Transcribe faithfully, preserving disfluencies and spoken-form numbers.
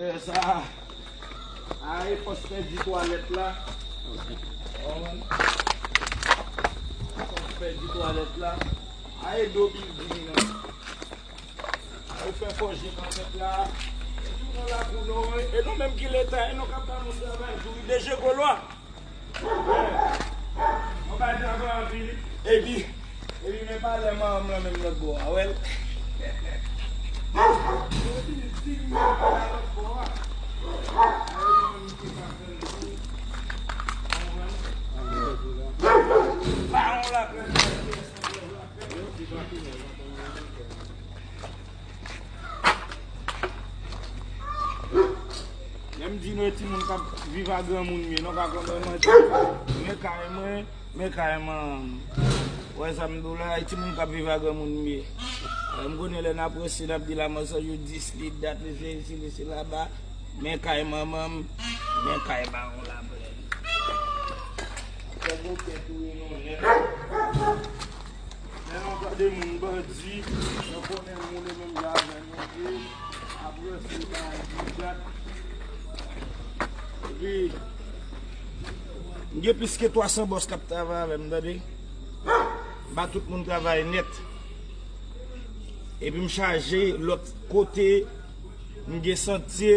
Lè sa a, a e fòs pèdi twalèt la. Konprann? Fòs pèdi twalèt la. A e do bilding nan. A e fè fò je nan tèt la. E tou nan lakou nou, e nou menm ki leta, e nou k ap ba moun travay, jouri de je kolwa. Mwen pa janm anvi. Epi, epi men palè manman m lan menm lòt bò a, wè l. Epi, si m men palè lòt bò a, a, epi menm ki pa fè l tou. Konprann? Pa on laprès. Lè m di nou e timoun k ap viv a granmoun m ye, nou ka konprann manti. Men kay mwen, men kay manman m. Ou wè sa m di w la, e timoun k ap viv a granmoun m ye. Alò, m konnen lè n ap ranse, n ap di la manzè yo dis li, dat li, se isi, li se laba. Men kay manman m, men kay bawon laplèn. Fè gwo tèt ou ye non nèt. Lè nou tande moun bandi, nou konnen moun e menm jan avè nou ye. Apre se pa di dat. Epi, m gen plis ke twa san bòs k ap travay avè m, tande. M ba tout moun travay nèt. Epi m chaje lòt kote, m gen santye.